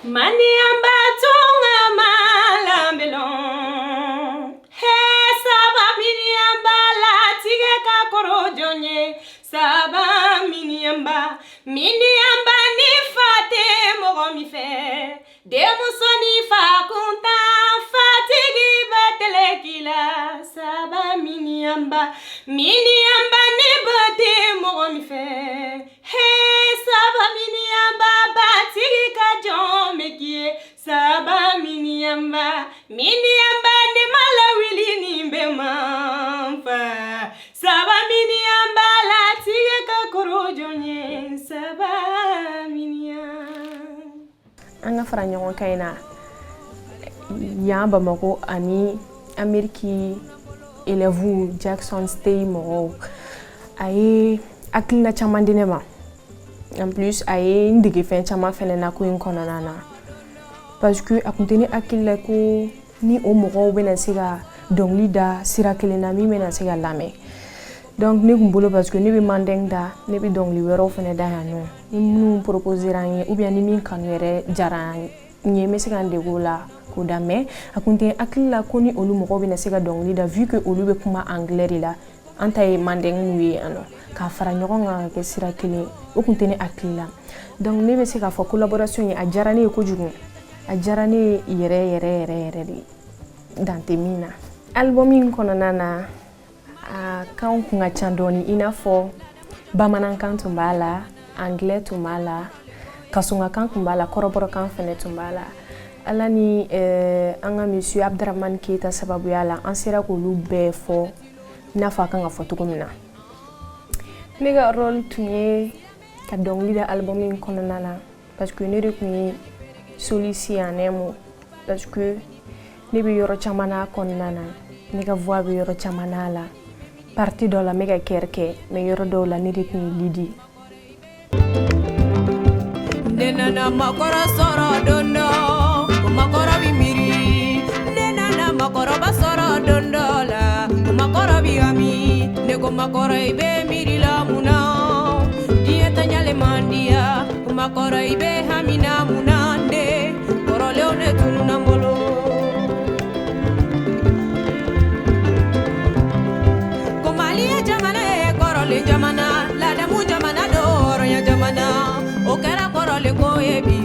Maniyanba tunga malambelon. He saba miniyanba latigɛ ka kɔrɔ jɔn ye. Saba miniyanba, miniyanba ni fa tɛ mɔgɔ min fɛ. Denmuso ni fa kuntan, fatigi bɛ tɛlɛ k'i la. Saba miniyanba, miniyanba ni ba tɛ mɔgɔ min fɛ. He saba miniyanba, batigi ka jɔn bɛ k'i ye. Saba miniyanba, miniyanba ne ma lawuli nin bɛ man fa. Saba miniyanba latigɛ ka kɔrɔ jɔn ye. Saba miniyan. An ka fara ɲɔgɔn kan in na yan Bamako ani Ameriki élèves Jackson State mɔgɔw, a ye hakilina caman di ne ma. En plus, a ye n dege fɛn caman fɛnɛ na ko in kɔnɔna na, parce que a kun tɛ ne hakili la ko ni o mɔgɔw bɛna se ka dɔnkili da sira kelen na min bɛna se ka lamɛn. Donc ne kun bolo, parce que ne bɛ mandeng da, ne bɛ dɔnkili wɛrɛw fɛnɛ da yan nɔ, ni minnu proposera n ye ou bien ni min kanu yɛrɛ diyara n ye, n bɛ se ka n dege o la k'o da. Mais a kun tɛ hakili la ko ni olu mɔgɔw bɛna se ka dɔnkili da, vu que olu bɛ kuma anglais de la, an ta ye mandeng ye yan nɔ, k'a fara ɲɔgɔn kan ka kɛ sira kelen, o kun tɛ ne hakili la. Donc ne bɛ se k'a fɔ collaboration ye, a diyara ne ye kojugu, a diyara ne ye yɛrɛ yɛrɛ yɛrɛ yɛrɛ de, dan tɛ min na. Album in kɔnɔna na, a kanw kun ka ca dɔɔni, i n'a fɔ bamanankan tun b'a la, anglais tun b'a la, kasungakan tun b'a la, kɔrɔbɔrɔkan fɛnɛ tun b'a la. Ala ni an ka monsieur Abdramane Keita sababuya la, an sera k'olu bɛɛ fɔ i n'a fɔ a kan ka fɔ cogo min na. Ne ka rôle tun ye ka dɔnkili da album in kɔnɔna na, parce que ne de tun ye soliste en un mot, parce que ne bɛ yɔrɔ caman n'a kɔnɔna na, ne ka voix bɛ yɔrɔ caman n'a la. Partie dɔ la, n bɛ ka chœur kɛ, mais yɔrɔ dɔw la, ne de tun ye lead ye. Ne nana makɔrɔ sɔrɔ don dɔ, o makɔrɔ bi miiri. Ne nana makɔrɔba sɔrɔ don dɔ la, o makɔrɔ bi hami. Ne ko makɔrɔ, i bɛ miiri la mun na? Diɲɛ ta ɲalen man diya. O makɔrɔ, i bɛ hami na mun na? Ne kɔrɔlenw de tununa n bolo. Ko Mali ye jamana ye, kɔrɔlen jamana, ladamu jamana don, hɔrɔnya jamana. O kɛra kɔrɔlen ko ye bi.